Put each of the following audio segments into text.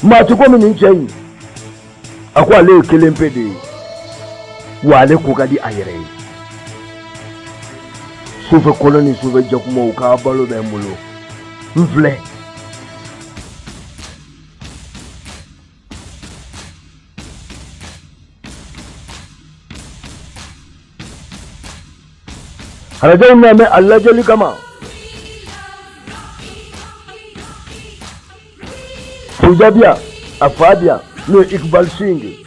Maa ti komi nin cɛ in. A ko ale ye kelen pe de ye, wa ale ko ka di a yɛrɛ ye. Sufɛ kɔnɔ ni sufɛ jakumaw k'a balo bɛ n bolo, n filɛ. Farajɛw nana bɛ a lajɛli kama. Puja bi yan, a fa bi yan, n'o ye Iqbal Singh ye.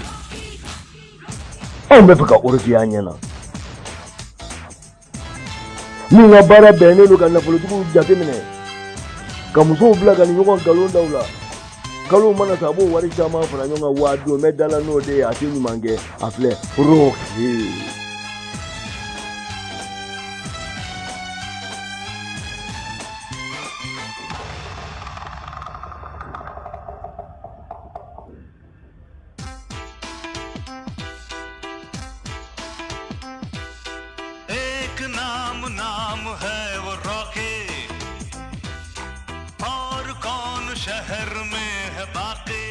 Anw bɛ fɛ ka Rocky y'an ɲɛ na. Min ka baara bɛnnen don ka nafolotigiw jateminɛ, ka musow bila ka ni ɲɔgɔn nkalon da u la. Kalo mana sa, a b'o wari caman fara ɲɔgɔn kan, wa a don bɛ da la n'o de ye, a tɛ ɲuman kɛ. A filɛ, Rocky. एक नाम नाम है वो रॉकी, और कौन शहर में है बाकी।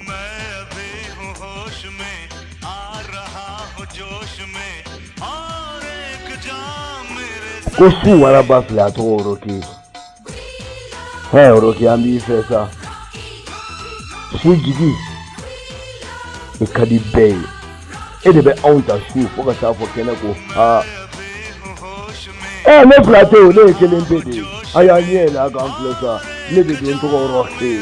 मैं अभी हूँ होश में, आ रहा हूँ जोश में, और एक जाम मेरे। Ko su waraba filɛ, a tɔgɔ Rocky. Hɛ, Rocky, an b'i fɛ sa. Su jigi, i ka di bɛɛ ye. E de bɛ anw ta su fo ka taa fɔ kɛnɛ ko ha. Ɛ, ne fila tɛ o, ne ye kelen pe de ye. A y'a ɲɛ yɛlɛ a k'an filɛ sa, ne de don, tɔgɔ Rocky.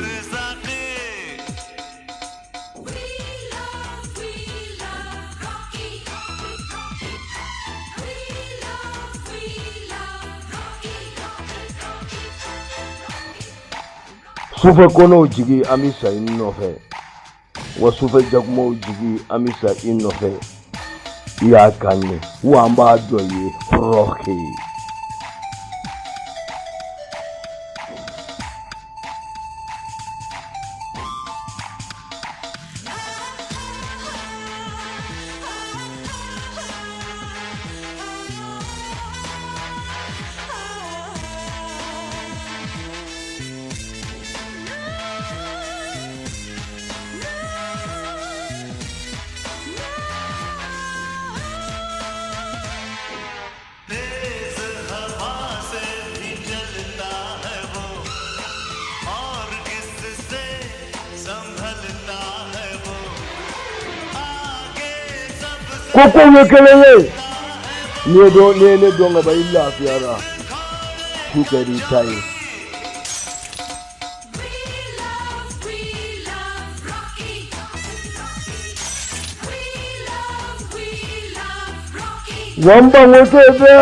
Sufɛ kɔnɔw jigi, an bɛ sa i nɔfɛ. Wa sufɛ jakumaw jigi, an bɛ sa i nɔfɛ. I y'a kan ye wa, an b'a dɔn i ye, Rocky. तेज हवा से भी चलता है वो, और किससे संभलता है वो, आगे सबसे। Ko kow ye kelen ye. N'i ye dɔn, n'i ye ne dɔn ka ban, i lafiyara. Su kɛr'i ta ye. We love Rocky. We love, we love Rocky. Wa n banko tɛ dɛ.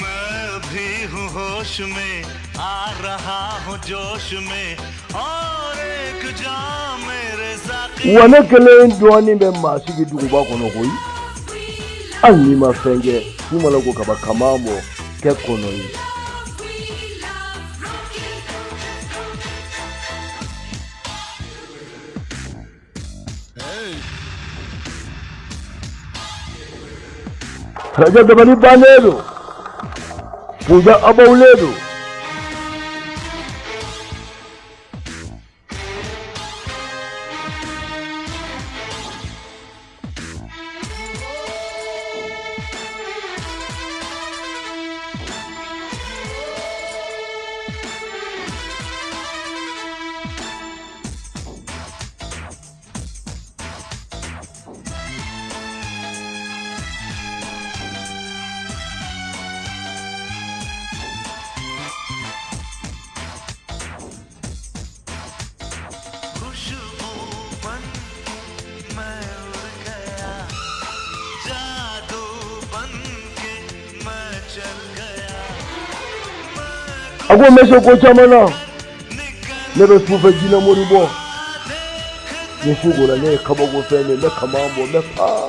मैं अभी हूँ होश में, आ रहा हूँ जोश में, और एक जाम मेरे साकी। Wa ne kelen dɔɔnin bɛ maa sigi duguba kɔnɔ koyi. Hali n'i ma fɛn kɛ, su mana ko kaba kaman bɔ kɛ kɔnɔ ye. We love Rocky. Farajɛ dabali bannen don, Puja abawulen don. खुशबू बन के मैं उड़ गया, जादू बन के मैं चल गया। A ko n bɛ se ko caman na. निकल Ne bɛ sufɛ jinɛmori bɔ. Ni su kora, ne ye kabako fɛn de ye, n bɛ kaman bɔ, n bɛ paa.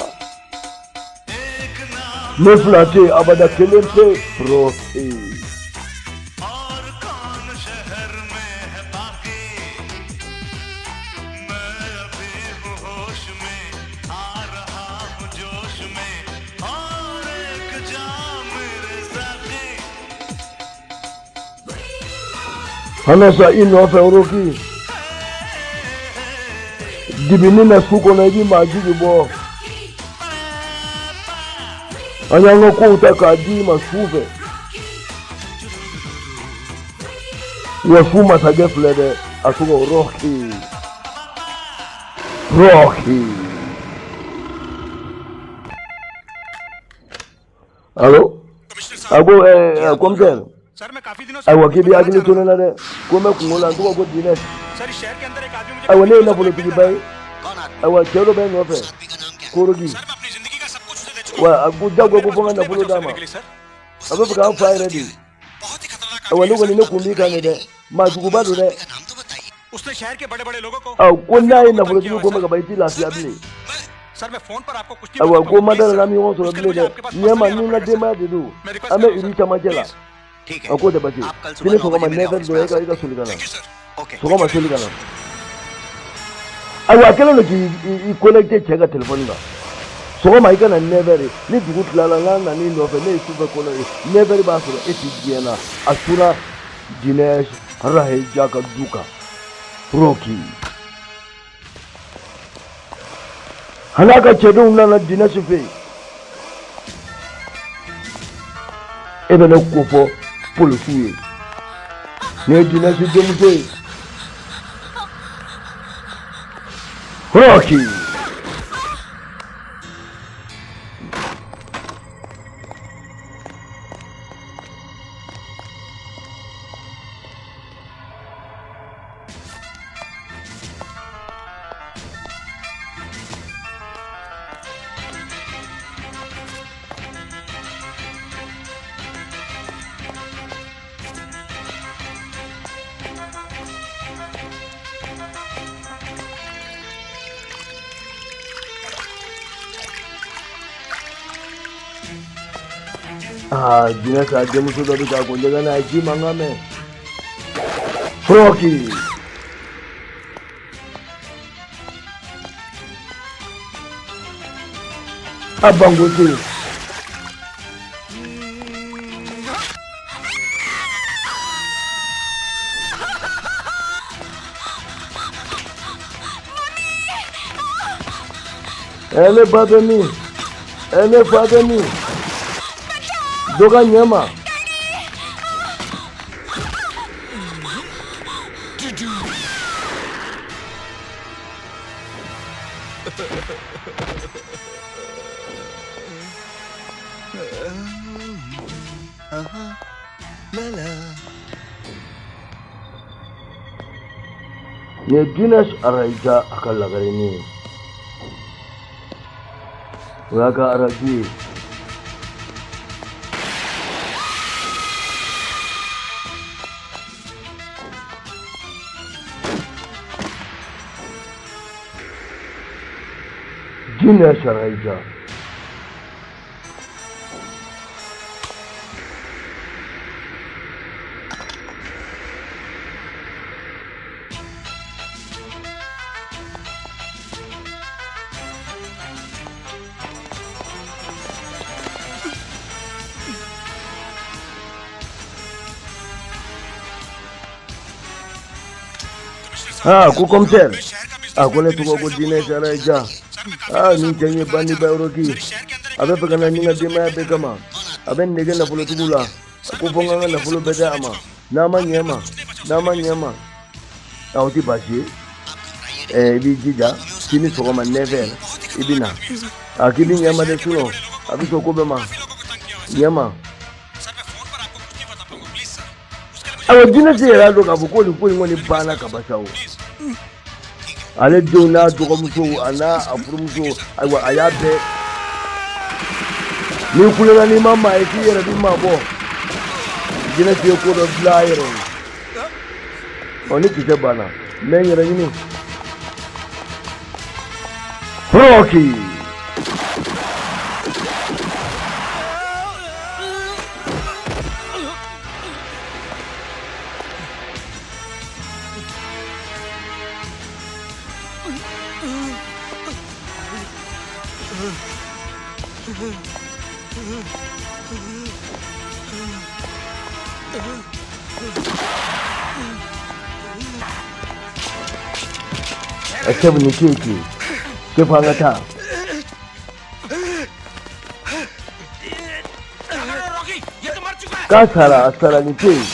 एक नाम Ne fila tɛ yen abada, kelen pe, Rocky. और कौन शहर में है बाकी। मैं अभी हूँ होश में, आ रहा हूँ जोश में, और एक जाम मेरे साकी। An na sa i nɔfɛ, Rocky. Dibini na su kɔnɔ i bɛ maa jigi bɔ. An y'an ka kow ta k'a d'i ma su fɛ. Wa su masakɛ filɛ dɛ, a tɔgɔ Rocky. Rocky. Allo? A ko commissaire. Ayiwa k'i b'i hakili to ne la dɛ, ko n bɛ kungo la, n tɔgɔ ko Dinesh. Ayiwa ne ye nafolotigiba ye. Ayiwa cɛ dɔ bɛ n nɔfɛ, ko Rocky. Wa a ko jagoya ko fo n ka nafolo d'a ma. A bɛ fɛ k'an fa yɛrɛ de. Ayiwa ne kɔni ne kun b'i kan de dɛ, maa juguba don dɛ. Ko n'a ye nafolotigi ko mɛn ka ban i t'i lafiya bilen. Ayiwa ko ma da la n'an bɛ ɲɔgɔn sɔrɔ bilen dɛ, ɲɛma ni n ka denbaya de don, an bɛ iri camancɛ la. A k'o tɛ baasi ye, sini sɔgɔma 9 heures dɔrɔn e ka soli ka na. Sɔgɔma soli ka na. Ayiwa a kɛlen don k'i connecté cɛ ka téléphone kan. Sɔgɔma i ka na 9 heures, ni dugu tilala n'a nan'i nɔfɛ, ne ye sufɛ kɔnɔ ye, 9 heures b'a sɔrɔ e tɛ diɲɛ na. A cunna Dinesh Raheja ka du kan. Rocky. A n'a ka cɛdenw nana Dinesh fɛ yen. E bɛ ne ko fɔ polisiw ye. Nin ye Dinesh denmuso ye. Rocky. Aa Dinesh a denmuso dɔ bɛ ka ko ɲɛgɛn na a ye ji mankan mɛn. Rocky. A banko tɛ yen. Ɛ ne ba bɛ min? Ɛ ne fa bɛ min? Dɔ ka ɲɛ n ma. Nin ye Dinesh Raheja a ka lagarenin ye. O y'a ka araju ye. Dinesh Raheja. Ah, ko commissaire. A ko ne tɔgɔ ko Dinesh Raheja. Ah, nin cɛ in ye bandiba ye Rocky. A bɛ fɛ ka na ni n ka denbaya bɛɛ kama. A bɛ n nege nafolotigiw la. A ko fo n ka n ka nafolo bɛɛ di a ma. N'a ma ɲɛ ma, n'a ma ɲɛ ma. A o tɛ baasi ye. I b'i jija sini sɔgɔma 9 heures i bɛ na. A k'i bɛ ɲɛ n ma dɛ sinon a bɛ sɔn ko bɛɛ ma. Ɲɛ n ma. Ayiwa Dinesh yɛrɛ y'a dɔn k'a fɔ ko nin ko in kɔni banna ka ban sa o. Ale denw n'a dɔgɔmuso a n'a a furumuso, ayiwa a y'a bɛɛ. N'i kulela n'i ma maa ye k'i yɛrɛ bɛ maa bɔ. Dinesh ye ko dɔ dilan a yɛrɛ ye. Ɔ ni kisɛ banna n bɛ n yɛrɛ ɲini. Rocky. Ɛ chef, nin to yen ten. Chef, an ka taa. K'a sara, a sara, nin to yen.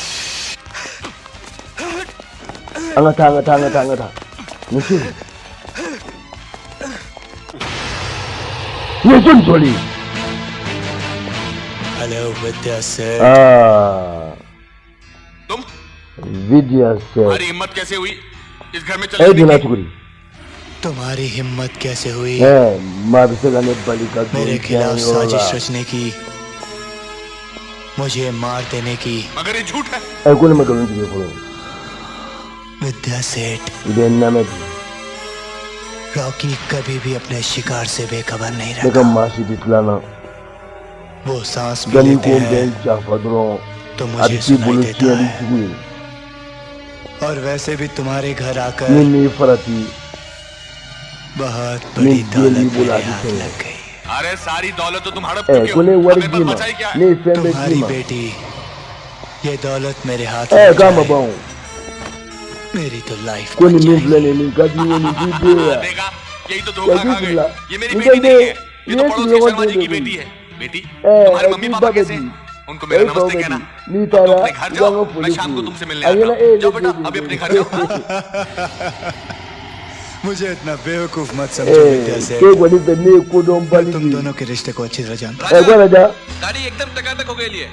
An ka taa, an ka taa, an ka taa, an ka taa. Nin to yen. Nin ye jɔni jɔlen ye? Hello Vidya Seth. Aa. तुम Vidya Seth. तुम्हारी हिम्मत कैसे हुई इस घर में E चलने donna की? Cogo di? तुम्हारी हिम्मत कैसे हुई Ɛ, maa bɛ se ka ne bali ka don मेरे खिलाफ diɲɛ yɔrɔ साजिश la? रचने की, मुझे मार देने की? मगर ये झूठ है। Ɛ, ko ne ma nkalon tigɛ fɔlɔ. विद्या सेठ, I bɛ n lamɛn bi. Rocky कभी भी अपने शिकार से बेखबर नहीं Ne ka रहता। Maa si tɛ tila n na. वो सांस भी Yanni लेते ko n bɛ हैं n janfa dɔrɔn, तो a मुझे bɛ k'i सुनाई bolo देता tiɲɛni है। jugu ye. और वैसे भी तुम्हारे घर आकर Ni m'i farati, बहुत ni बड़ी den b'i दौलत bolo, a मेरे bɛ हाथ sɛgɛn. लग गई। अरे सारी दौलत तो तुम हड़प Ɛ, चुके ko हो। Ne ye wari हमें d'i बस ma, बचा ही क्या ne है? ye fɛn bɛɛ d'i तुम्हारी ma. बेटी ये दौलत मेरे हाथ Ɛ, लग k'a ma जाए, ban o. मेरी तो लाइफ Ko बच nin min जाएगी। filɛ nin ye, nin ka di n ye, nin t'i den ye wa? देखा, यही तो धोखा Ya खा ji गए। la. ये मेरी Ni बेटी den नहीं है, ये ni तो ye पड़ोस के sigiɲɔgɔn Sharma den जी de की koyi. बेटी है। बेटी, Ɛ, तुम्हारे ɛ, मम्मी k'i पापा ba bɛ कैसे di? हैं? उनको मेरा E baw नमस्ते bɛ कहना। di? N'i अब तुम taara, अपने घर i b'an जाओ, ka मैं foli शाम f'u को ye. तुमसे मिलने A आता ɲɛna हूँ। e ye जाओ ne बेटा, den अभी de अपने ye. घर जाओ। मुझे इतना बेवकूफ मत समझो विद्या Ɛ, सेठ। k'e kɔni fɛ ne ye मैं kodɔnbali तुम de ye. दोनों के रिश्ते को अच्छी तरह जानता Ɛ, ko Raja. गाड़ी एकदम टकाटक हो गई लिए।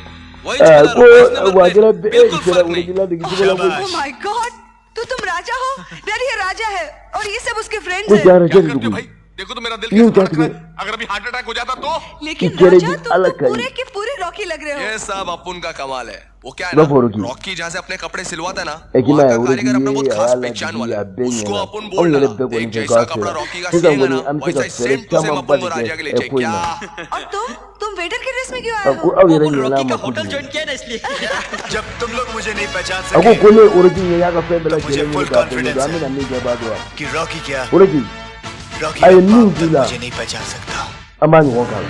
वही Ɛ, colour, ko वही number wa plate, kɛra e बिल्कुल sera फर्क नहीं। worokila dege cogo la koyi. Oh my God, तो तुम राजा हो? डैडी, ये राजा है और ये सब उसके फ्रेंड्स Ko हैं। ja क्या Raja de करते हो koyi. भाई? देखो तो मेरा दिल I y'o कैसे धड़क tigɛ. रहा है। अगर अभी हार्ट अटैक हो जाता तो? I लेकिन kɛra राजा, di तुम Ala तो ka पूरे ye. के पूरे रॉकी लग रहे ये हो। सब अपुन का कमाल है। वो क्या I है b'a ना, fɔ Rocky. Rocky जहाँ से अपने कपड़े सिलवाता है ना, Ɛ, k'i वहाँ m'a ye का Rocky कारीगर अपना ye बहुत a खास y'a पहचान ladege वाला a है। bɛɛ उसको ɲɛna. अपन Anw बोल yɛrɛ डाला, bɛɛ kɔni एक fɛ जैसा k'a कपड़ा sera. Rocky का Sisan सिएगा kɔni ना, an bɛ se वैसा ka ही fɛɛrɛ same to same camanba अपन de को kɛ राजा के लिए ɛ चाहिए। ko in क्या na. और तुम वेटर के ड्रेस में क्यों A आए ko हो? aw वो yɛrɛ अपन ɲinɛna Rocky a का ma hotel kojugu. Join किया ना इसलिए। जब तुम लोग मुझे नहीं पहचान A ko सके ko ne ye Rocky ye, y'a ka fɛn bɛɛ तो मुझे lajɛlen full ɲini k'a bɛɛ ɲɛdɔn. Confidence An है bɛna min kɛ i b'a dɔn wa? कि रॉकी क्या, Rocky, Rocky a का ye min बाप k'i तक la, मुझे नहीं पहचान सकता। an b'a ɲɔgɔn k'a la.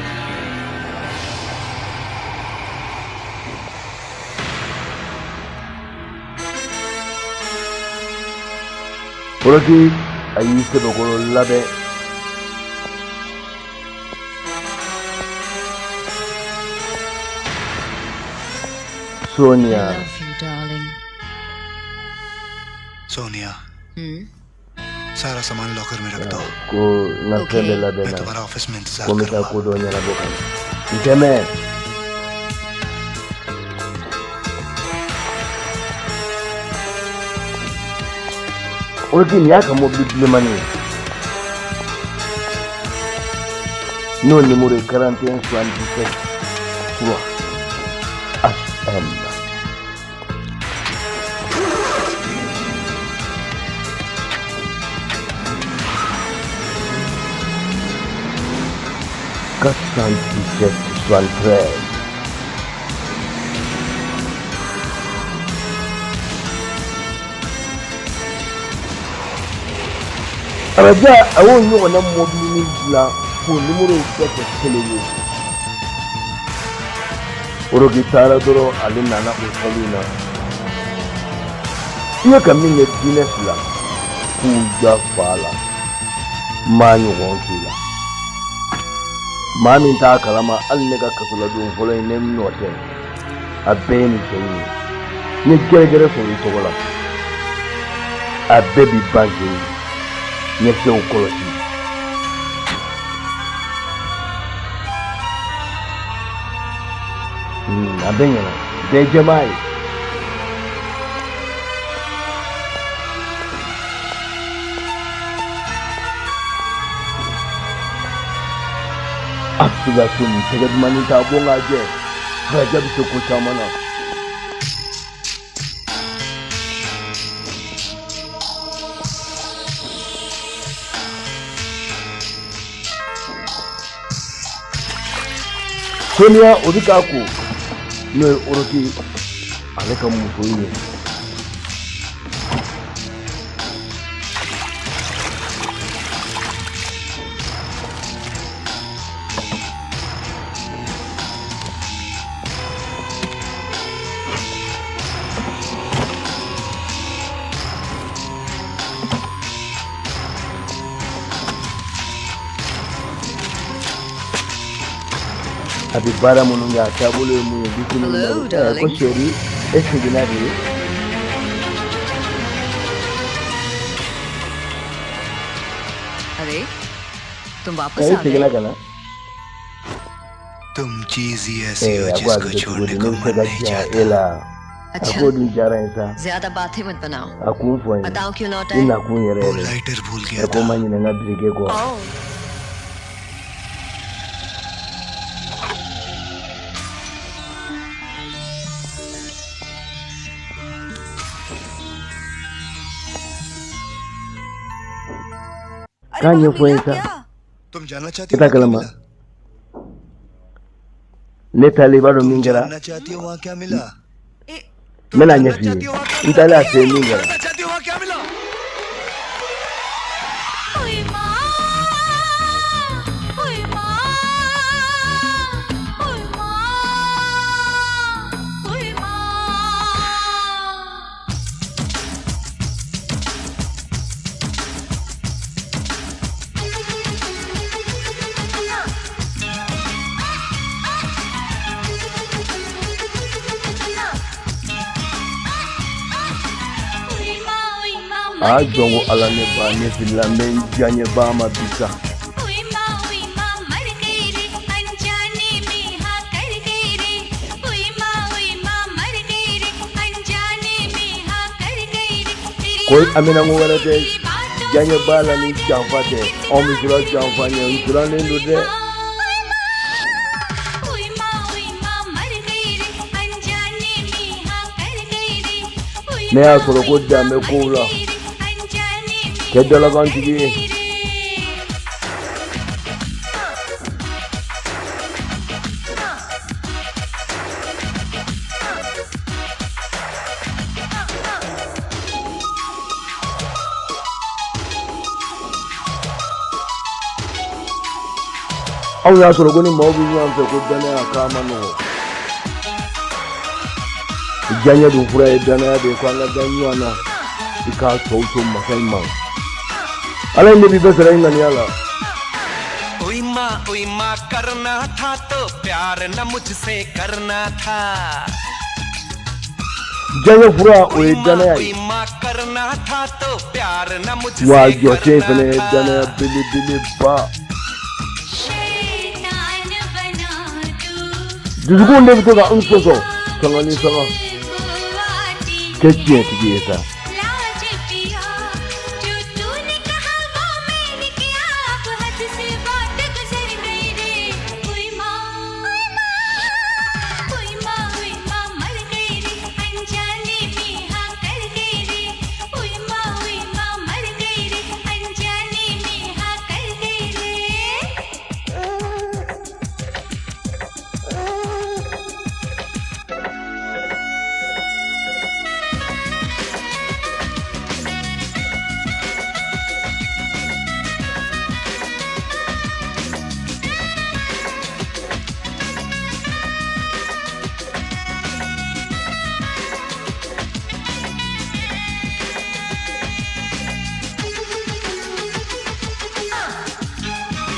Rocky a y'i sɛbɛkɔrɔ labɛn. I Sonia. love you, darling. Sonia, Hmm? सारा सामान लॉकर में रख दो। Ko n ka fɛn bɛɛ Okay. मैं labɛnna. तुम्हारा ऑफिस में इंतजार Ko n bɛ taa करूंगा। ko dɔ ɲɛnabɔ ka na. N tɛ mɛn. Rocky nin y'a ka mobili bilenmanin ye. N'o numéro ye 41 77 3 HM. 417 73. Raja a y'o ɲɔgɔnna mɔbilinin dilan k'o nimoro bɛɛ kɛ kelen ye. Rocky taara dɔrɔn, ale nana hôtel in na. I ye ka min kɛ Guinness la, k'u ja fa la, maa ɲɔgɔn k'i la. Maa min t'a kalama, hali ne ka kasoladon fɔlɔ in, ne nɔ tɛ. A bɛɛ ye nin cɛ in ye. N ye gɛrɛgɛrɛ sɔrɔ i tɔgɔ la. A bɛɛ bi ban cɛ in ye. Ɲɛkisɛw kɔlɔsi. A bɛɛ ɲɛna. Bɛɛ jɛman ye. A siga tun tɛgɛ dumanni t'a bɔ k'a jɛ. Raja bɛ se ko caman na. Sonia o bɛ k'a ko n'o ye Rocky ale ka muso ye. A bɛ baara minnu kɛ, a taabolo ye mun ye, dusukun Hello, ko darling. Chérie, e seginna de. अरे, तुम वापस E आ गए। Seginna ka na. तुम चीज ही ऐसी हो A ko a जिसको bɛ kɛ cogo छोड़ने di, को ne bɛ se मन ka नहीं diya चाहता। e la? A अच्छा, k'o dun diyara n ye sa. ज्यादा बातें मत बनाओ। A kun fɔ n ye. बताओ क्यों लौट I आए? nakun yɛrɛ वो yɛrɛ. Lighter भूल गया Ɛ ko था। n ma ɲinɛ n ka briquet kɔ. Oh. अरे K'a वहाँ ɲɛfɔ n मिला ye sa. क्या? तुम जानना चाहती I हो t'a वहाँ क्या kalama. मिला? Ne taalen, i b'a dɔn तुम min kɛra? जानना चाहती हो वहाँ क्या मिला? ए, N bɛna ɲɛf'i ye. N taalen a fɛ yen, min kɛra. जानना चाहती हो वहाँ क्या मिला? A jɔn ko Ala, ne ba, ne filila, n bɛ n diyaɲɛ ba ma bi sa. Ko amina ko wɛrɛ tɛ diyaɲɛ ba la ni janfa tɛ. Anw bɛ siran janfa ɲɛ, n sirannen don dɛ. Ne y'a sɔrɔ ko dan bɛ kow la, kɛ dalakantigi ye. Anw y'a sɔrɔ ko ni maaw bɛ ɲɔgɔn fɛ, ko danaya k'a ma nɔgɔ. Diyaɲɛ dun fura ye danaya de ye, ko an ka da ɲɔgɔn na. I k'a tɔw to masa in ma. Ala in de b'i bɛɛ sara i ŋaniya la. ओई माँ, ओई माँ, करना था तो प्यार न मुझसे करना था। Diyaɲɛ fura, o ye ओई माँ, danaya ओई ye. माँ, करना था तो प्यार न मुझसे Wa jɔsen करना fɛnɛ ye था। danaya belebeleba. Dusukun de bɛ to ka n sɔsɔ sanga ni sanga. Kɛ tiɲɛtigi ye sa.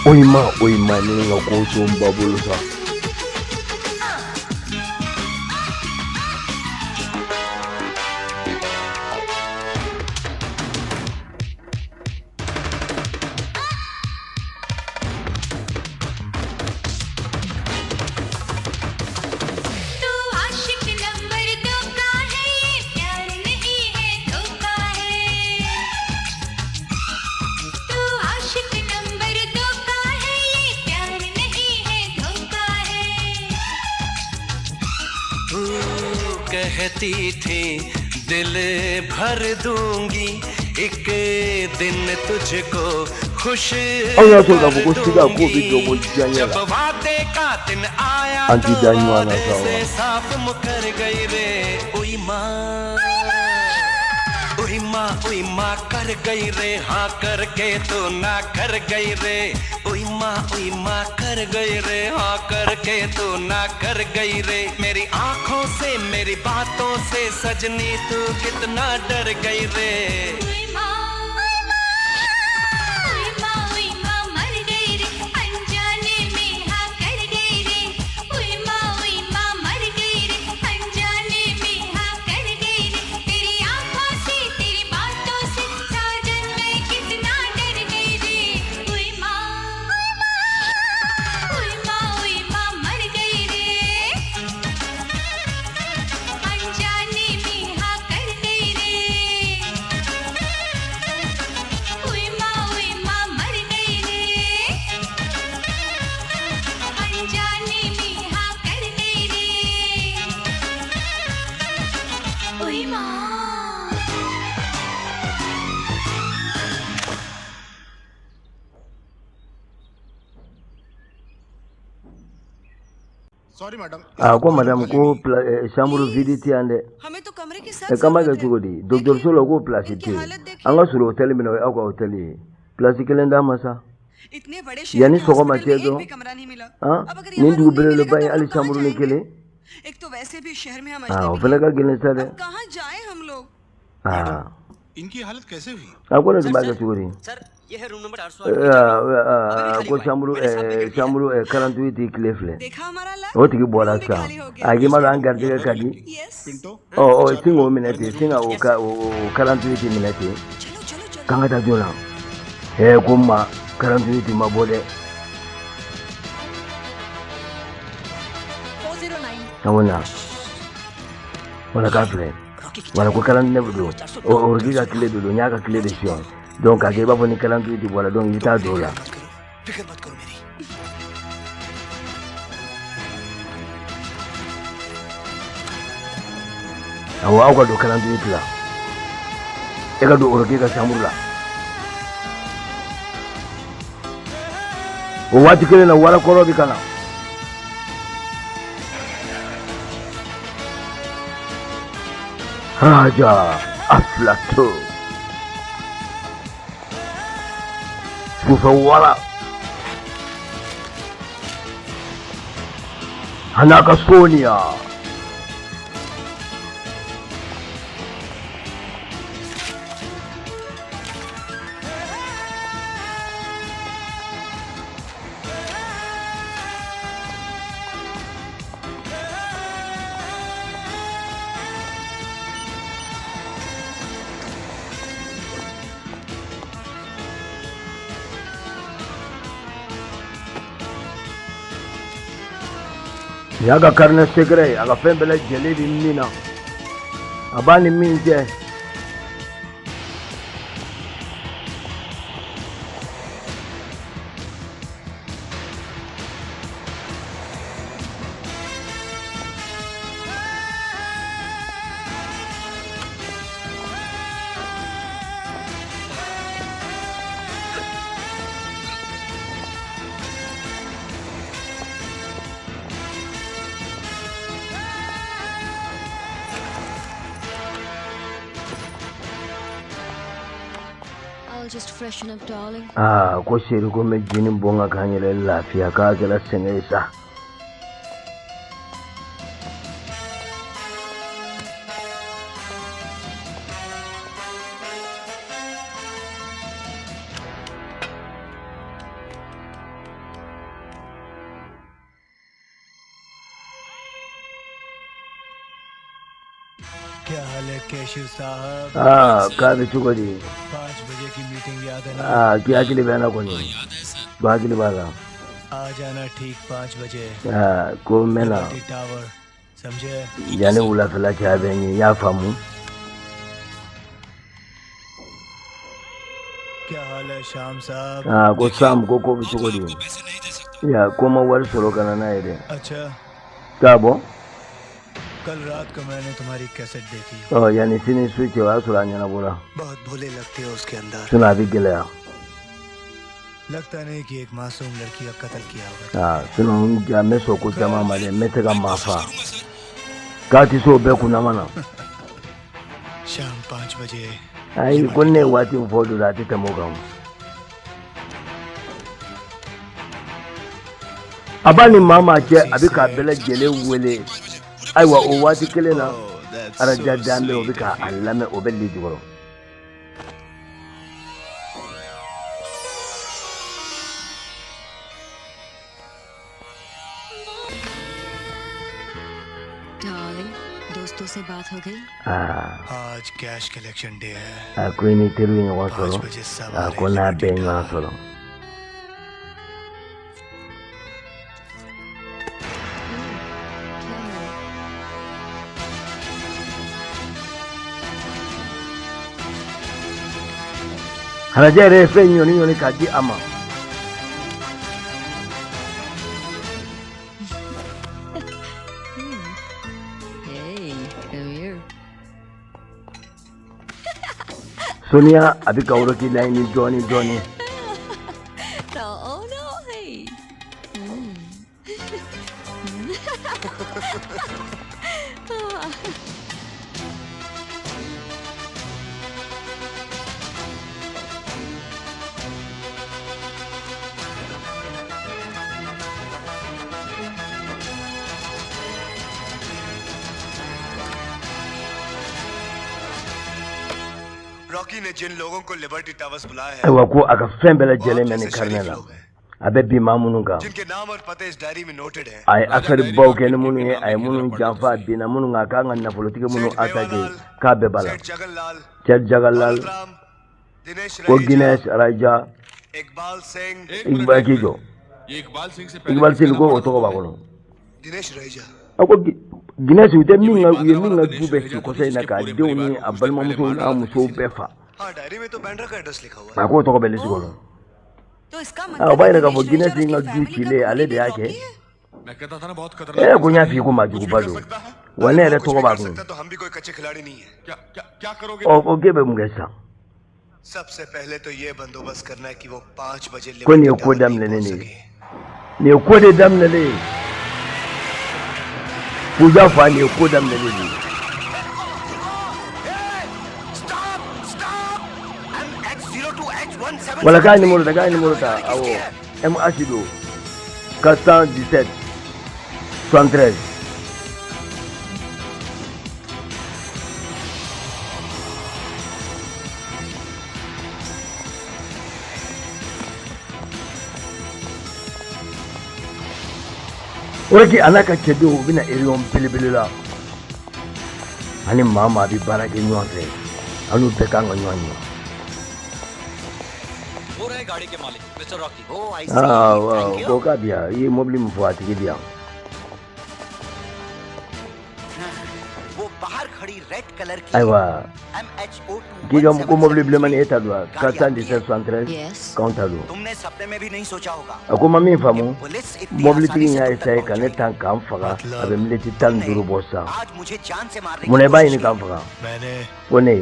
Oyi ma, oyi ma, ne ka ko to n ba bolo sa. तू आशिक नंबर दो का है, ये प्यार नहीं है धोखा है। तू आशिक नंबर दो का है, ये प्यार नहीं है धोखा है। तू कहती थी दिल भर दूंगी, एक दिन तुझको खुश Anw y'a sɔrɔ k'a कर fɔ ko siga k'o bɛ jɔ bɔ दूंगी। diyaɲɛ जब la. वादे का दिन आया An ti तो da ɲɔgɔn na वादे sa wa. से साफ मुकर गई रे। ओई माँ, ओई माँ, ओई माँ कर गई रे, हाँ करके तो ना कर गई रे। ओई माँ, ओई माँ कर गई रे, हाँ करके तो ना कर गई रे। मेरी आंखों से, मेरी बातों से सजनी तू कितना डर गई रे। ओई माँ, ओई माँ, ओई माँ मर गई रे, अनजाने में हाँ कर गई रे। Sorry madam. A ko madame, ko chambre vide tɛ yan dɛ. हमें तो कमरे के साथ Ɛ, k'an b'a kɛ cogo di? Dɔgɔtɔrɔso la, ko place tɛ yen. An ka sɔrɔ hôtel min na, o ye aw ka hôtel ye. Place kelen d'an ma sa. इतने बड़े शहर Yanni के sɔgɔma hospital cɛ में एक dɔrɔn भी कमरा नहीं मिला। Han, अब अगर nin यहाँ dugu room नहीं belebeleba मिलेगा in, तो hali हम कहाँ chambre ni जाएंगे? kelen. एक तो वैसे भी शहर में हम Aa, o अजनबी fana हैं। ka gɛlɛn sa dɛ. अब कहाँ जाएं हम लोग? Aa, इनकी हालत कैसे हुई? A ko ne tun b'a kɛ cogo di? Sir, ये है room number 408। Ko chambre 48 tile filɛ. देखा हमारा luck? O tigi bɔra room भी sisan. खाली हो गया। A k'i ma dɔn an garijɛgɛ ka di. Yes. Pinto. Ɔ ɔ, sin k'o minɛ ten, sin ka o ka o 48 minɛ ten. चलो चलो चलो। K'an ka taa joona. Ɛ, ko n ma 48 ma bɔ dɛ. 409. An ko na wala k'a filɛ wala ko 49 don. O Rocky ka tile de don, n y'a ka tile de siyɔn. Donc k'a kɛ i b'a fɔ ni 48 bɔra, donc i bɛ taa don o la. फिक्र मत करो मेरी। Awɔ, aw ka don 48 la, e ka don Rocky ka chambre la. O waati kelen na, warakɔrɔ bɛ ka na. Raja Aflato sufɛ wara a n'a ka Sonia. Nin y'a ka carnet secret ye, a ka fɛn bɛɛ lajɛlen bɛ min na, a b'a ni min cɛ. I'll just freshen up, darling. Aa, ko chérie, ko n bɛ jini bɔ n kan k'an yɛrɛ lafiya, k'a kɛra sɛgɛn ye sa. क्या हाल है केशव साहब? Aa, k'a bɛ cogo di? 5 बजे की मीटिंग याद है ना? Aa, k'i hakili bɛ n na kɔni, ko hakili b'a la. आ जाना ठीक 5 बजे। Aa, ko n bɛ na. Liberty tower, समझे? Yanni wulafɛla cɛ, a bɛ n ye, n y'a faamu. क्या हाल है श्याम साहब? Aa, ko Sam, ko ko bɛ cogo di ya? Ko n ma wari sɔrɔ ka na n'a ye dɛ. अच्छा। K'a bɔ. कल रात को मैंने तुम्हारी कैसेट देखी। Ɔ, yanni sini su cɛ, o y'a sɔrɔ a ɲɛnabɔra. बहुत भोले लगते हो उसके अंदर। Sinon a bɛ gɛlɛya. लगता नहीं कि एक मासूम लड़की का कत्ल किया होगा। Aa, sinon n ja n bɛ sɔn ko caman ma dɛ, n bɛ se ka maa fa k'a tɛ se o bɛɛ kunnama na. शाम 5 बजे। Ayi, ko ne ye waati min fɔ don, a tɛ tɛmɛ o kan. A b'a ni maa maa cɛ, a bɛ k'a bɛɛ lajɛlen wele. Ayiwa, o waati kelen na, Araja Danbe, o bɛ k'a lamɛn, o bɛ li jukɔrɔ. Darling, दोस्तों से बात हो गई? Aa. आज cash collection day है। A ko i ni teriw ye ɲɔgɔn sɔrɔ? 5 बजे सब A आ ko रहे। n'a bɛɛ ye ɲɔgɔn sɔrɔ. क्या हुआ? Halajɛ yɛrɛ ye fɛn ɲɔni ɲɔni k'a di a ma. Hey, come here. Sonia, a bɛ ka Rocky laɲini dɔɔni dɔɔni. No, oh no, hey. Rocky ने जिन लोगों को liberty towers बुलाया है Ayiwa, ko a ka fɛn bɛɛ lajɛlen mɛn nin carnet la, a bɛ bin maa minnu kan, जिनके नाम और पते इस डायरी में नोटेड हैं। A ye affaire baw kɛ ni minnu ye, a ye minnu janfa, a binna minnu kan, a kan ka nafolotigi minnu attaqué, k'a bɛɛ b'a la. Seth Jaganlal, Cɛ Jagalal, Ram, Dinesh ko Raheja, Dinesh Raja, Iqbal Singh, Iqbal, k'i jɔ. ये इकबाल सिंह से पहले Iqbal Singh, ko o tɔgɔ b'a kɔnɔ. Dinesh Raheja. A ko Dinesh, u tɛ min ka, u ye min ka du bɛɛ ci kɔsɔ in na, k'a denw ni a balimamusow n'a musow bɛɛ fa. हाँ, डायरी में तो बैंड्रा का एड्रेस लिखा हुआ है। A k'o tɔgɔ bɛ liste kɔnɔ. तो इसका A o b'a मतलब yira k'a fɔ Dinesh Dinesh Raheja ka और du उसकी फैमिली का cilen, ale de खूनी y'a भी kɛ. रॉकी है? मैं कहता था ना, बहुत खतरनाक। Ko n y'a f'i ye ko maa juguba don wa, ne yɛrɛ कुछ tɔgɔ भी b'a कर kun. सकता तो हम भी कोई कच्चे खिलाड़ी नहीं है। क्या क्या क्या करोगे? Ɔ, o k'e bɛ mun kɛ sisan? सबसे पहले तो ये बंदोबस्त करना है कि वो 5 बजे Ko nin ye liberty ko tower नहीं daminɛlen पहुंच de ye. सके। Nin ye ko de daminɛlen ye, Puja fa, nin ye ko daminɛlen de ye. Stop stop, MH02H17. Wala k'a ye numéro ta, k'a ye numéro ta. Awɔ, MH don, 417 73. O de a n'a ka cɛdenw, u bɛna réunion belebele la. Ani maa maa bɛ baara kɛ ɲɔgɔn fɛ, an n'u bɛɛ kan ka ɲɔgɔn ye. वो रहे गाड़ी के मालिक mister Rocky. Oh, I Aa, ko k'a bi yan, i ye mobili min fɔ, a tigi bi yan. वो बाहर खड़ी red colour की Ayiwa, MHO k'i ka ko mobili bilenman nin, e ta don wa? 417 73. Yes. K'anw ta don. तुमने सपने में भी नहीं सोचा होगा। A ko ma min faamu, police इतनी mobilitigi आसानी in से y'a तुम तक essayé ka पहुंच ne tan k'an faga, a bɛ miniti 15 bɔ sisan. आज मुझे जान से मारने Munna i की b'a कोशिश ɲini की। k'an faga? मैंने Ko ne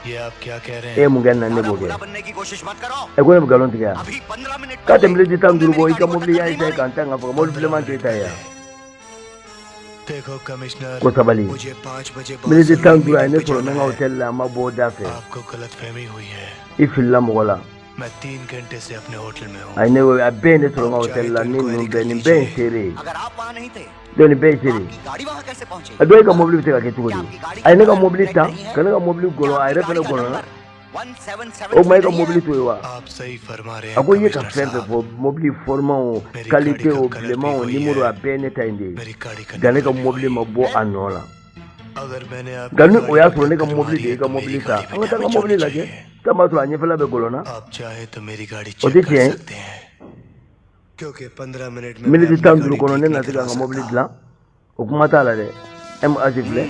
ये आप क्या कह रहे e ye हैं? mun kɛ nin na, ne b'o kɛ. भोला बनने की कोशिश मत करो। Ɛ, ko ne bɛ nkalon tigɛ yan? अभी 15 मिनट K'a tɛ पहले miniti 15 तुमने bɔ, मेरी i ka गाड़ी को mobili टक्कर y'a नहीं essayé मारी। k'an tan k'an faga, mobili bilenman tɛ e ta ye yan? देखो कमिश्नर, Ko sabali. मुझे 5 बजे बहुत Miniti जरूरी 15 a ye meeting ne पे sɔrɔ n जाना bɛ n ka है। hôtel la, a ma bɔ o da fɛ. आपको गलत फहमी हुई है। I filila mɔgɔ la. मैं 3 घंटे से अपने होटल में हूँ। A ye ne wele, a bɛɛ ye ne sɔrɔ n ka hôtel la ni ninnu bɛɛ, nin bɛɛ ye n seere ye. अगर आप वहाँ नहीं थे, Donc nin bɛɛ ye seere ye. आपकी गाड़ी वहाँ कैसे पहुँची? A dɔ e ka mobili bɛ se ka kɛ cogo di? A ye ne ka mobili ta ka ne ka mobili gɔlɔ, a yɛrɛ fɛnɛ gɔlɔnna. O tuma e ka mobili to yen wa? आप सही फरमा रहे A हैं ko i ye ka commissioner fɛn fɛn साहब। fɔ, mobili format o, Meri qualité gaadi o, ka colour bilenman o, bhi wahi numéro, hai. a bɛɛ ye ne ta in de ye. मेरी गाड़ी का Nka ne ka number भी mobili वही। ma bɔ a nɔ la. अगर मैंने Nka आपकी ni o गाड़ी y'a को sɔrɔ ne ka टक्कर mobili मारी de है ye i ka तो मेरी mobili ta, गाड़ी an भी ka taa n ka damage mobili होनी lajɛ, चाहिए। taa b'a sɔrɔ a ɲɛfɛla bɛ gɔlɔnna. आप चाहे तो मेरी गाड़ी O tɛ check कर tiɲɛ ye. सकते हैं, क्योंकि 15 मिनट में मैं Miniti अपनी tan गाड़ी duuru kɔnɔ, ठीक ne na नहीं se ka करवा n ka mobili सकता। dilan, o kuma t'a la dɛ. MH filɛ.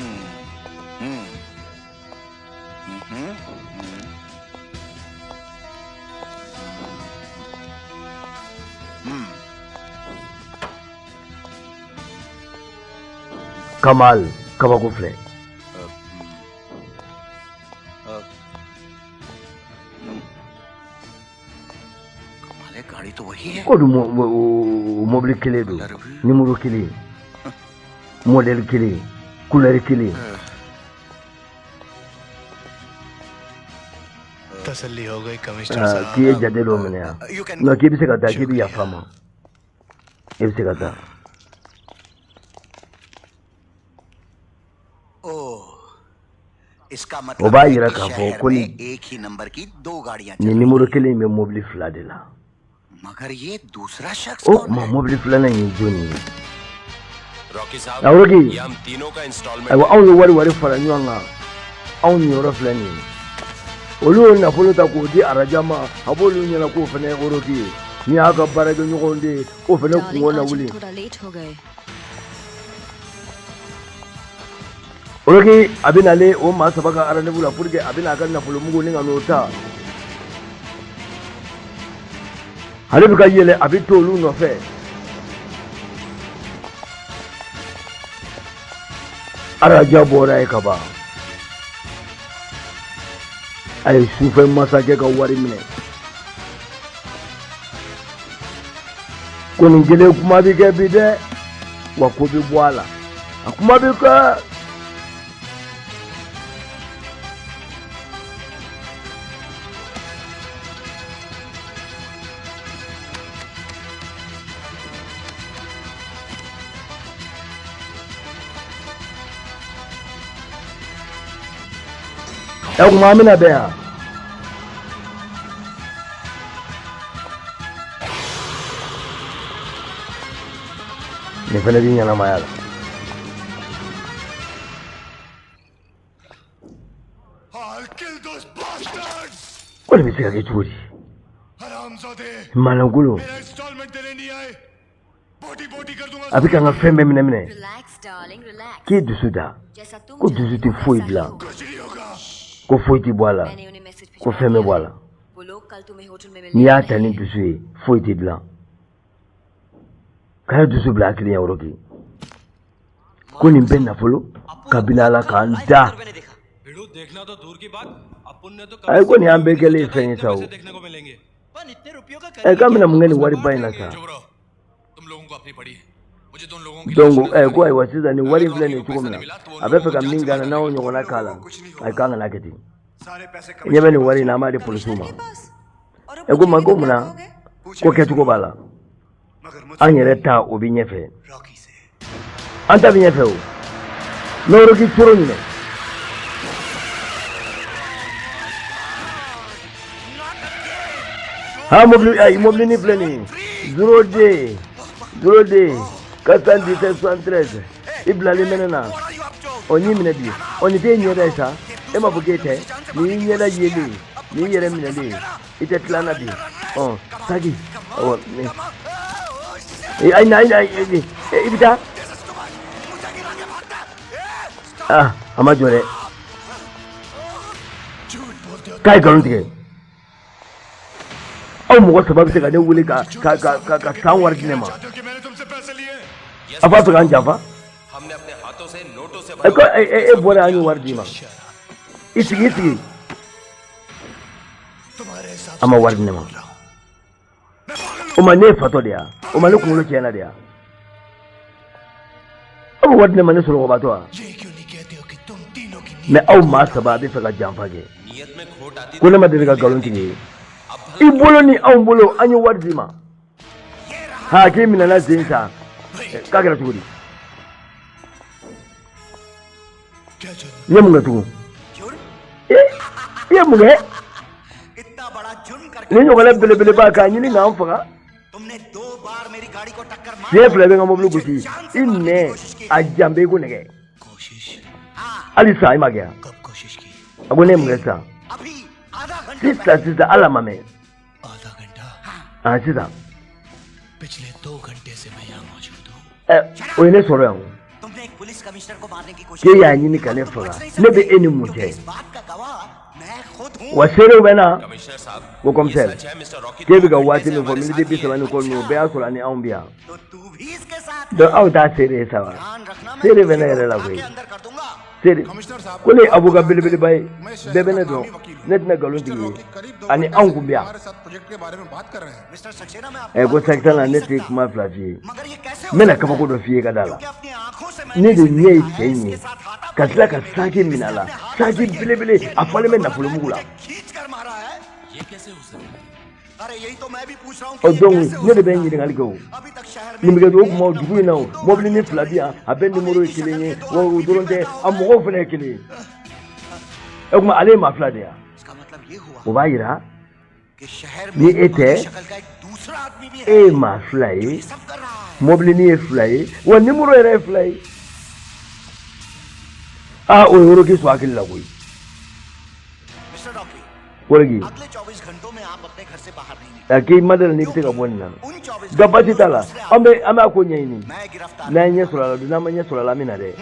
Kamal, kabako filɛ. कमाल है, गाड़ी तो वही है। Ko dun o mobili kelen don, numéro kelen, modèle kelen, couleur kelen. तसल्ली हो गई कमिश्नर Ah, साहब। K'i ye jate dɔ minɛ yan? You can Non, k'i bɛ se ka taa, k'i bɛ yafa n ma, i bɛ se ka taa. ओह, इसका O मतलब b'a है yira कि k'a fɔ शहर ko में nin एक ही नंबर की दो गाड़ियां चल nin रही numéro हैं। kelen in bɛ mobili fila de la. मगर ये दूसरा शख्स O कौन tuma है? mobili filanan in ye jɔnni ye? Rocky साहब, Awɔ, Rocky. ये हम तीनों का instalment. Ayiwa, anw ye wari fara ɲɔgɔn kan, anw niyɔrɔ filɛ nin ye. Olu y'o nafolo ta k'o di araja ma, a b'olu ɲɛna k'o fana ye Rocky ye, ni y'a ka baarakɛɲɔgɔnw de ye, o fana darling, kungo na आज हम wuli. थोड़ा लेट हो गए। Rocky a bɛ nalen o maa saba ka rendez-vous la pour que a bɛna a ka nafolo mugu ni ka n'o ta. Ale bɛ ka yɛlɛ, a bɛ to olu nɔfɛ. Araja bɔra yen ka ban, a ye sufɛ masakɛ ka wari minɛ. Ko nin kelen kuma bɛ kɛ bi dɛ, wa ko bɛ bɔ a la, a kuma bɛ kɛ. Ɛ, kuma an bɛna bɛn yan. Nin fana b'i ɲɛnamaya la. Ko nin bɛ se ka kɛ cogo di? Maalankolon a bɛ ka n ka fɛn bɛɛ minɛ minɛ. K'e dusu da, ko dusu tɛ foyi dilan, ko foyi tɛ bɔ a la, ko fɛn bɛ bɔ a la. N'i y'a ta ni dusu ye, foyi tɛ dilan. Kana dusu bila hakili ɲɛ Rocky. Ko nin bɛɛ nafolo kabini ala k'an da. Ayi, ko nin y'an bɛɛ kɛlen ye fɛn ye sa o. Ɛ, k'an bɛna mun kɛ nin wariba in na sa? Donc ɛ, ko ayiwa, sisan nin wari in filɛ nin ye cogo min na, a bɛ fɛ ka min k'a la, n'aw ɲɔgɔnna k'a la, ayi, k'an kana kɛ ten. I ɲɛ bɛ nin wari in na, an b'a di polisiw ma. Ɛ, ko ma ko munna ko kɛcogo b'a la, an yɛrɛ ta o bɛ ɲɛfɛ, an ta bɛ ɲɛfɛ o. N'o Rocky coro minɛ. Ha, mobili, ayi, mobili ni filɛ nin ye 02 02 417 73, i bilalen bɛ ne na. Ɔ, n'i minɛ bi, ɔ, nin t'e ɲɛda ye sa? E m'a fɔ k'e tɛ nin y'i ɲɛda yelen ye, nin y'i yɛrɛ minɛlen ye, i tɛ tila na bi. Ɔ, saki, awɔ, ayi, ayi, ayi, i bɛ taa. Ah, a ma jɔ dɛ. K'a ye nkalon tigɛ. Aw mɔgɔ saba bɛ se ka ne wele ka ka ka ka ka san wari di ne ma? A b'a fɛ k'an janfa. Ɛ, ko e bɔra, an ye wari d'i ma. I sigi, i sigi. A ma wari di ne ma. O ma, ne ye fatɔ de ya? O ma, ne kunkolo tiɲɛna de ya? Aw bɛ wari di ne ma, ne sɔrɔkɔbatɔ wa? Mais aw maa saba a bɛ fɛ ka janfa kɛ. Ko ne ma deli ka nkalon tigɛ ye. I bolo ni anw bolo, an ye wari d'i ma. Ha, k'i minɛna sen sa. K'a kɛra cogo di? I ye mun kɛ tugun? I ye mun kɛ? Ni ɲɔgɔnna belebeleba k'a ɲini k'an faga. Siɲɛ fila i bɛ n ka mobili gosi. I nɛ a jan bɛ i ko nɛgɛ. Hali sisan i ma kɛ yan. A ko ne ye mun kɛ sisan? Sisan sisan, ala ma mɛn. Ah, sisan. Ɛ, o ye ne sɔrɔ yan o. K'e y'a ɲini ka ne faga, ne bɛ e ni mun cɛ? Wa seerew bɛ na. Ko commissaire, k'e bɛ ka waati min fɔ, miniti 30 ni kɔ ninnu, o bɛɛ y'a sɔrɔ ani anw bɛ yan. Donc aw t'a seere ye sa wa? Seere bɛ ne yɛrɛ la koyi. Seere ko ne ye avocat belebeleba ye, bɛɛ bɛ ne dɔn, ne tɛna nkalon tigɛ ye. Ani anw kun bɛ yan. Ɛ, ko Saxena, ne tɛ kuma fila f'i ye, n bɛna kabako dɔ f'i ye ka da la. Ne de ɲɛ ye cɛ in ye ka tila ka saki minɛ a la, saki belebele, a falen bɛ nafolomugu la. Ɔ, donc ne de bɛ ɲininkali kɛ o. Nin bɛ kɛ o kuma dugu in na o, mɔbili ni fila bi yan, a bɛɛ nimoro ye kelen ye wa, o dɔrɔn tɛ, a mɔgɔw fana ye kelen ye. O tuma ale ye maa fila de ye. O b'a yira ni e tɛ, e ye maa fila ye, mɔbilinin ye fila ye wa, nimoro yɛrɛ ye fila ye. Aa, o ye Rocky sɔn hakili la koyi. Rocky, a k'i ma deli n'i bɛ se ka bɔ nin na, nka baasi t'a la, an bɛ a ko ɲɛɲini. N'an ye ɲɛ sɔrɔ a la don, n'an ma ɲɛ sɔrɔ a la, an bɛ na dɛ.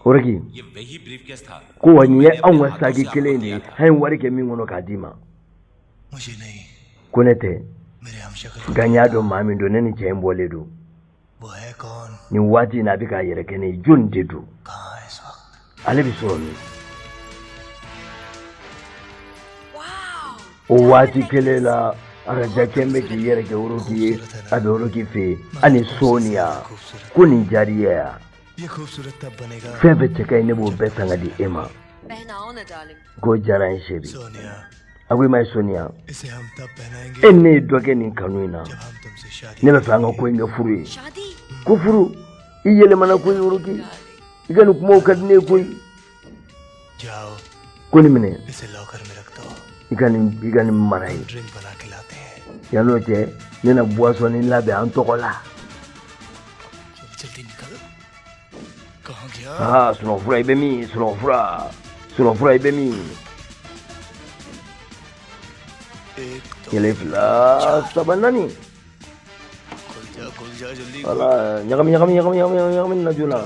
Rocky ko wa, nin ye anw ka saki kelen de ye, an ye wari kɛ min kɔnɔ k'a d'i ma. Ko ne tɛ, nka n y'a dɔn maa min don, ne ni cɛ in bɔlen don. Nin waati in na, a bɛ k'a yɛrɛ kɛ ne ye. Jɔnni de don? Ale bɛ sɔrɔ min? O waati kelen la, arajakɛ bɛ k'i yɛrɛ kɛ Rocky ye, a bɛ Rocky fɛ yen. Ani Sonia ko nin diyara i ye yan. Fɛn fɛn cɛ ka ɲi, ne b'o bɛɛ san ka di e ma. K'o diyara n ye chérie. A ko i ma ye Sonia, e ni ne ye dɔ kɛ nin kanu in na, ne bɛ fɛ an ka ko in kɛ furu ye. Ko furu? I yɛlɛmana koyi Rocky, i ka nin kumaw ka di ne ye koyi. Ko nin minɛ. I ka nin mara ye. Yan'o cɛ ne na boisson labɛn an tɔgɔ la. Aa sunɔgɔfura i bɛ min? Sunɔgɔfura i bɛ min? 1 2 3 4. Wala ɲagami ɲagami ɲagami ɲagami ɲagami na joona.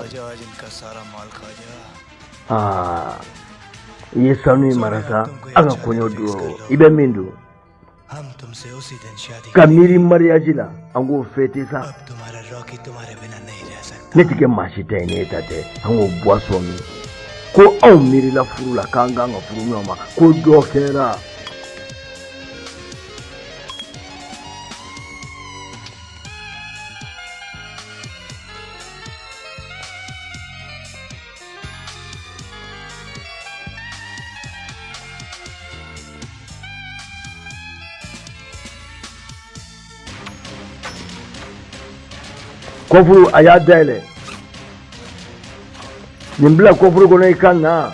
Aa i ye sanu in mara sa, an ka kɔɲɔ don i bɛ min don. Ka miiri mariage la an k'o fêter sa. Ne ti kɛ maa si ta ye ne ta tɛ, an k'o boisson min. Ko anw miirila furu la k'an kan ka furu ɲɔgɔn ma, ko dɔ kɛra. Kɔfuru a y'a dayɛlɛ. Nin bila kɔfuru kɔnɔ i ka na.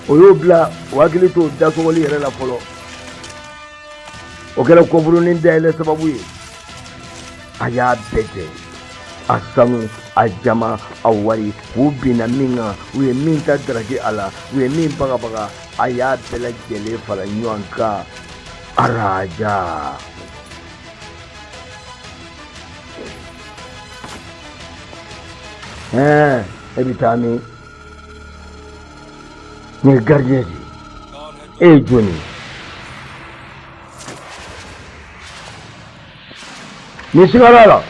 O y'o bila o hakili t'o dasɔgɔli yɛrɛ la fɔlɔ. O kɛra kɔfurunin dayɛlɛ sababu ye. A y'a bɛɛ jɛ. A sanu, a jama, a wari, u binna min kan, u ye min ta daraki a la, u ye min bagabaga, a y'a bɛɛ lajɛlen fara ɲɔgɔn kan. Araja. E bɛ taa min? Nin ye gardien de ye. E ye jɔn ye? Nin sigara la.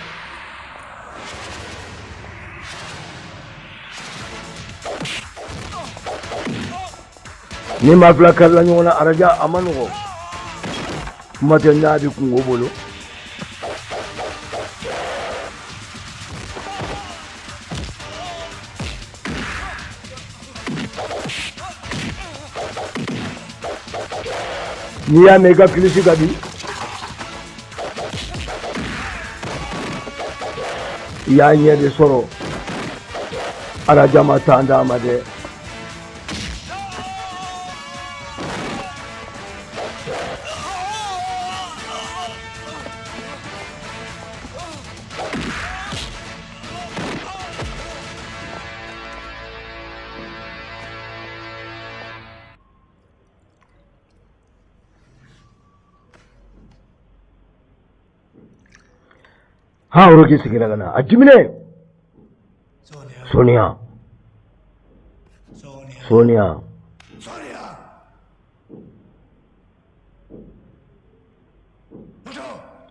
Ni maa fila karila ɲɔgɔn na araja a ma nɔgɔ. Kuma tɛ n'a bɛ kungo bolo. N'i y'a mɛn i ka kilisi ka di. I y'a ɲɛ de sɔrɔ. Araja ma taa d'a ma dɛ. Ha Rocky sigira ka na a diminen. Sonia. Sonia.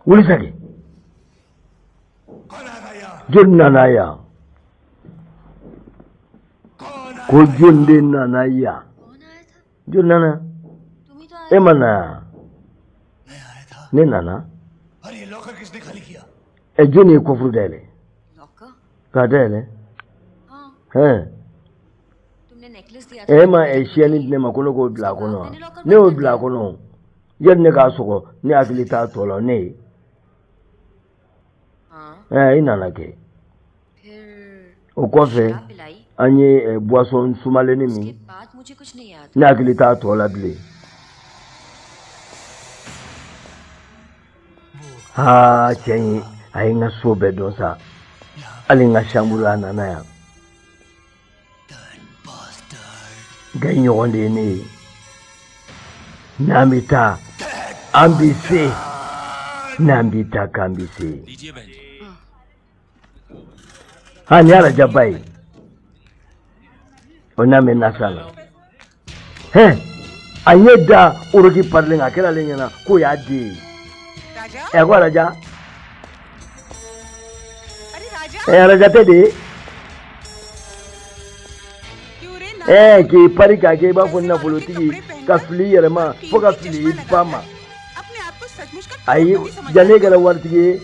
Wuli sa kɛ. Jɔn nana yan? Ko jɔn de nana yan? Jɔn nana? E ma na yan? Ne nana. Ɛ jɔn ye kɔfuru dayɛlɛ? K'a dayɛlɛ? Hɛn. E ma siyɛnni di ne ma ko ne k'o bila a kɔnɔ wa? Ne y'o bila a kɔnɔ. Yanni ne k'a sɔgɔ, ne hakili t'a tɔ la, ne ye. I nana kɛ. O kɔfɛ, an ye boisson sumalenni min. Ne hakili t'a tɔ la bilen. Aa cɛ in a ye n ka so bɛɛ dɔn sa. Hali n ka chambre a nana yan. Nka i ɲɔgɔn de ye ne ye. N'an bɛ taa, an bɛ se. N'an bɛ taa k'an bɛ se. Ha nin ye arajaba ye. O n'a mɛn nasa la. Hɛn a ɲɛ da Rocky parilen kan a kɛra ale ɲɛna k'o y'a den ye. Ɛ ko araja. Ɛ araja tɛ de ye. Ɛ k'i pari k'a kɛ i b'a fɔ nafolotigi ka fili i yɛrɛ ma fo ka fili i ba ma. Ayi janni e kɛra waritigi ye.